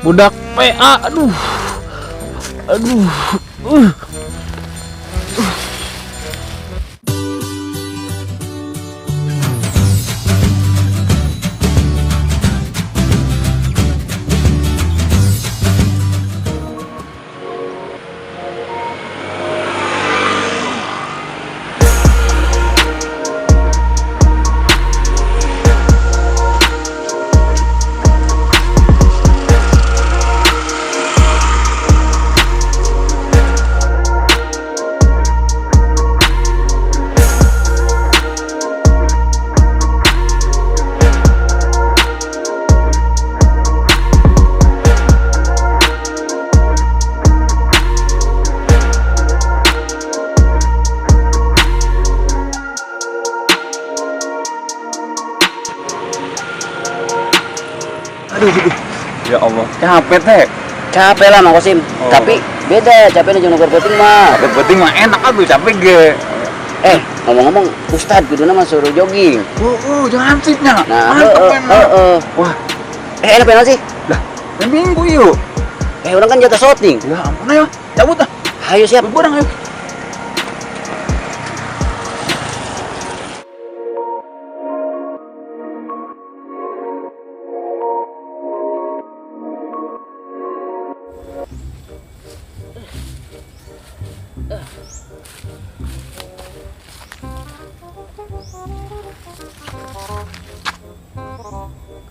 Budak PA, aduh. Aduh. Aduh, aduh. Ya Allah, capek teh. Capek lah Mang Kosim. Oh. Tapi beda capeknya jeung nu penting mah. Capek penting mah enak atuh capek ge. Ngomong-ngomong Ustad kuduna mah suruh jogging. Jangan hansipnya. Nah, mantep enak. Wah. Enak enak sih. Lah, minggu yuk. Orang kan jatah syuting. Ya ampun ayo, cabut ah. Ayo siap. Bareng ayo.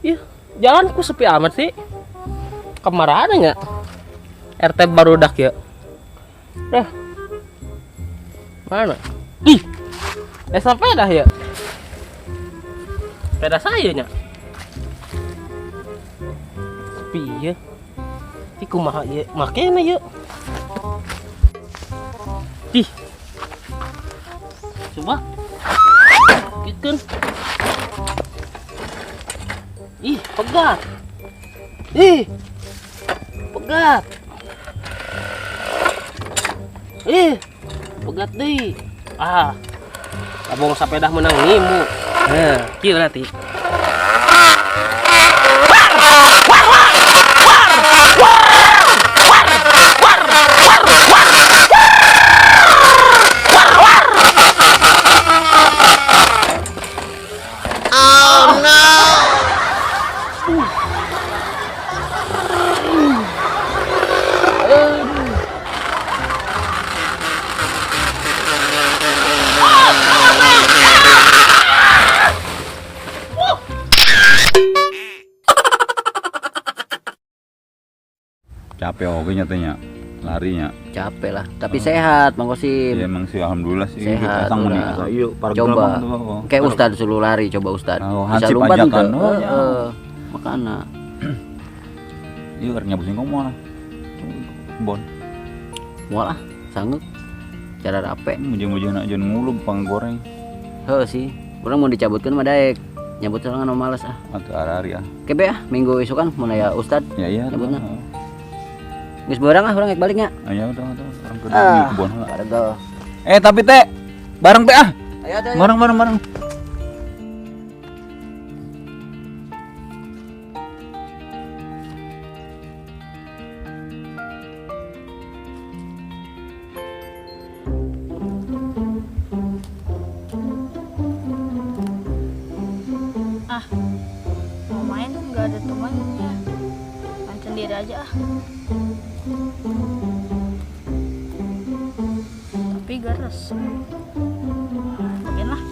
Ih, jalan ku sepi amat sih. Kemana nya? RT barudak ya. Dah. Mana? Ih. Sepeda ya. Sepeda saya nya. Sepi ya. Ih, kumaha ieu? Makena ieu. Ih. Coba. Gituin. Ih, pegat. Ih. Pegat. Ih, pegat deui. Ah. Abong sapedah menang nimu. Nah, kieu berarti. Capek oke nyatanya larinya. Capek lah, tapi sehat Mang Kosim. Ya emang sih alhamdulillah sih. Sehat. Iya, coba. Kayak Ustad suruh lari, coba Ustad. Oh, bisa lompat enggak? Oh, ya. Makana. Iya, karena nyabut singkong moal lah. Bon. Moal ah, sanggup. Cara rape. Mujung-mujung nak jen ngulub panggoreng. Heuh sih. Urang mau dicabutkeun mah daek. Nyabut sorangan mah males ah. Atuh ari-ari ah. Kebe ah, minggu isukan mun aya Ustad. Ya iya. Nyabutna. Geus beurang ah, urang rek balik nya. Ya udah, urang ke kebon heula. Tapi teh bareng teh ah. Ayo teh. Bareng bareng bareng. Ah, mau main nggak ada temannya. Main sendiri aja ah. Tapi gares. Mungkin lah.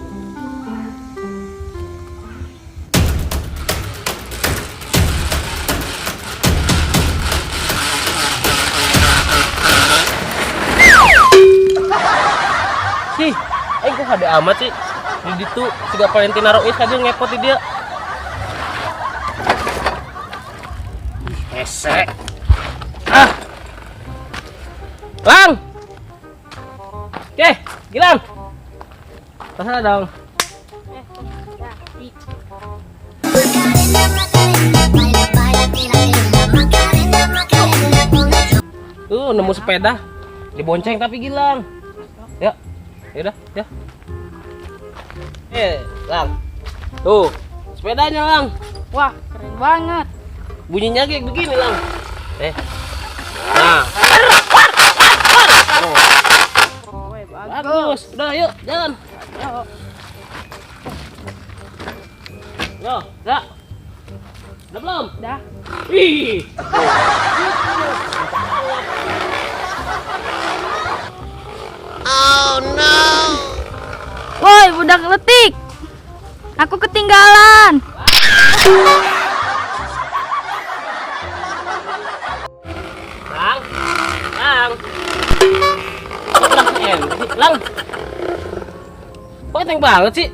Sih, kok ada amat sih. Di ditu siga Valentino Rois aja ngepot di dia. Hese. Ah. Lang. Oke, Gilang. Tasnya dong. Tuh nemu sepeda dibonceng tapi Gilang. Ya. Ya udah, ya. Lang. Tuh, sepedanya, Lang. Wah, keren banget. Bunyinya kayak begini, Lang. Eh. Nah, Woi, bagus. Udah, yuk, jalan. Yo, udah. Udah belum? Udah. Ih. Woi, budak letik. Aku ketinggalan. Lang. Lang. Lang, Lang. Kok enteng banget sih?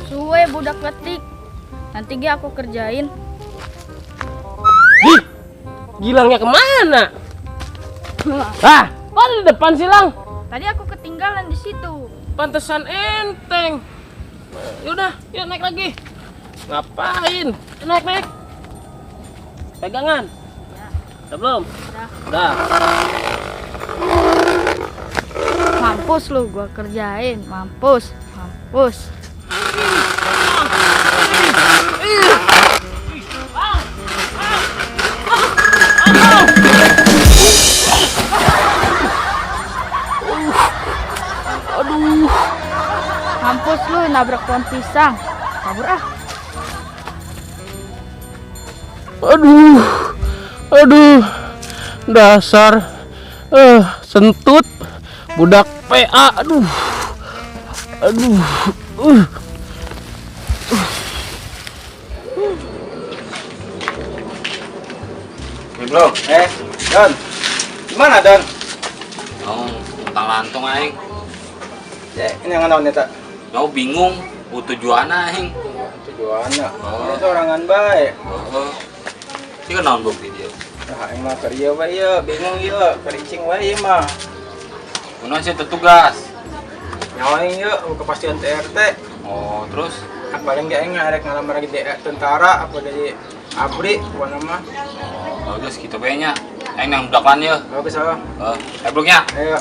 Suwe budak letik. Nanti ge aku kerjain. Ih, Gilangnya kemana? Ah, kok di depan sih, Lang? Tadi aku ketinggalan di situ. Pantesan enteng. Yaudah, yuk naik lagi. Ngapain? Naik, naik. Pegangan. Udah belum? Udah. Udah. Mampus lu gua kerjain, mampus, mampus. Aduh. Mampus lu nabrak pohon pisang. Kabur ah. Aduh. Aduh. Dasar sentut budak PA. Aduh. Aduh. Ini belum. Don. Gimana, Don? Oh, utang lantung aing. Ya, ini yang naon eta? Mau bingung, tujuanna aing. Tujuannya. Oh. Ini sorangan bae. Heeh. Sih kan naon bukti dia. Nah, aing mah keur ieu wae ieu, bingung ieu, keur cicing wae ieu mah. Kunaon sih teu tugas? Nyawa aing ieu kepastian TRT. Oh, terus? Ah, paling ge aing arek ngalamar lagi di tentara apa dari ABRI pokona mah. Oh, geus kitu bae nya. Aing nang budak lan yeuh. Bagus ah. Heeh. Bloknya. Ayo.